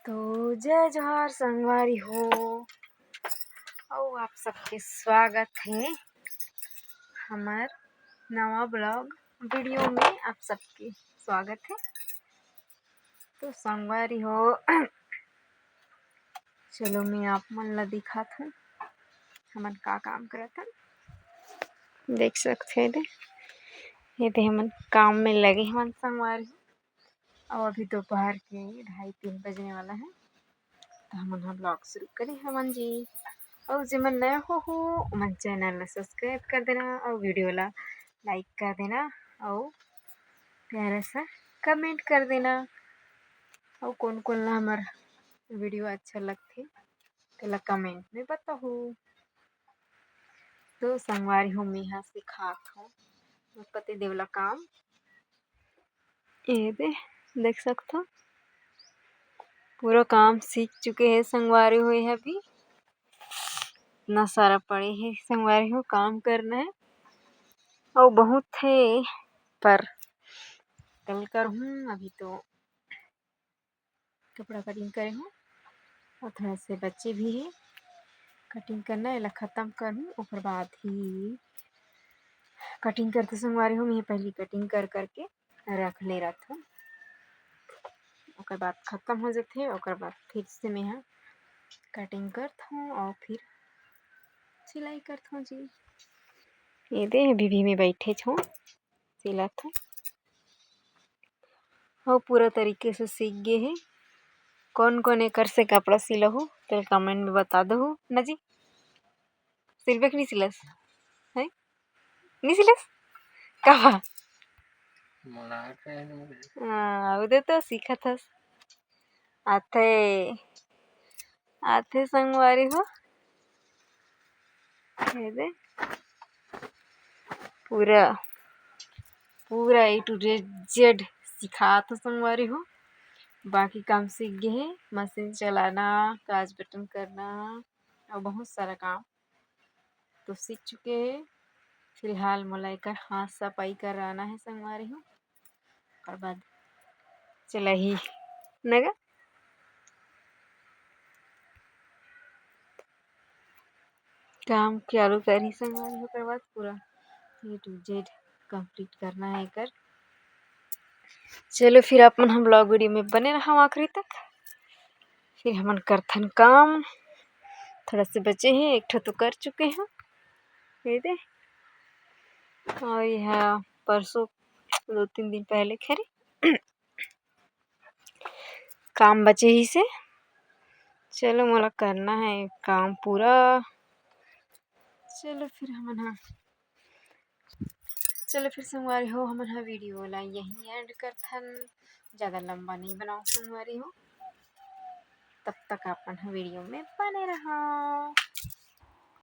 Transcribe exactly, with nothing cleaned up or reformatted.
तो जय जोहार संगवारी हो, अउ आप सबके स्वागत हे हमर नवा vlog video में। आप सबके स्वागत हे। तो संगवारी हो, चलो मैं आप मन ला दिखात हूँ हमन का काम करत हन। देख सकत हे दे, ये दे हमन काम में लगे हवन संगवारी हो। अउ अभी दोपहर के ढाई तीन बजने वाला है, तो हमन ह vlog शुरू करे हवन जी। अउ जेमन नया हो हो ओमन channel ला subscribe कर देना अउ video ला like कर देना अउ प्यारा सा comment कर देना। अउ कोन कोन ला हमर video अच्छा लगथे तेला comment में बताहू। तो संगवारी हो, मेहा सिखात हूँ मोर पति देव ला काम। ये दे, देख सकथो, पूरा काम सीख चुके हे संगवारी हो। ये अभी इतना सारा पड़े हे संगवारी हो, काम करना है अउ बहुत हे, पर कल करहूँ। अभी तो कपड़ा cutting करे हूँ और थोड़ा से बच्चे भी है cutting करना, एला खत्म करहूँ, ओकर बाद ही cutting करते संगवारी हो। मैं पहली cutting कर करके रख ले रहथों, ओकर बाद खत्म हो जथे, ओकर बाद फिर से मैं ह cutting करथों और फिर सिलाई करथों जी। ये दे, अभी भी मैं बैठे छो, सिलत हूँ। अउ पूरा तरीके से सीख गे हे। कौन कौन एकर से कपड़ा सिलहू, तेला comment में बता दहू ना जी। सिलबे कि नहीं सिलस? है, नहीं सिलस? का बा? हाँ, उदे तो सीखत हस। आथे, आथे संगवारी हो। ये दे, पूरा, पूरा A to Z सिखात हो संगवारी हो। बाकी काम सीख गे हे, मशीन चलाना, काज बटन करना और बहुत सारा काम तो सीख चुके हे। फिलहाल मोला एकर हाथ सफाई कराना है संगवारी हो, ओकर बाद चलाही नगा। काम चालू करही संगवारी हो, ओकर बाद पूरा A to Z complete करना है एकर। चलो फिर आप मन हम vlog video में बने रहा आखिरी तक। फिर हमन करथन काम, थोड़ा से बचे हैं, एक ठो तो कर चुके हैं, ये दे। और यह परसों दो तीन दिन पहले खरे काम बचे ही से। चलो मोला करना है काम पूरा। चलो फिर हमन हा, चलो फिर संगवारी हो, हमन हा video ला यहीं end करथन, ज़्यादा लंबा नहीं बनाओ संगवारी हो। तब तक आप मन हा video में बने रहो।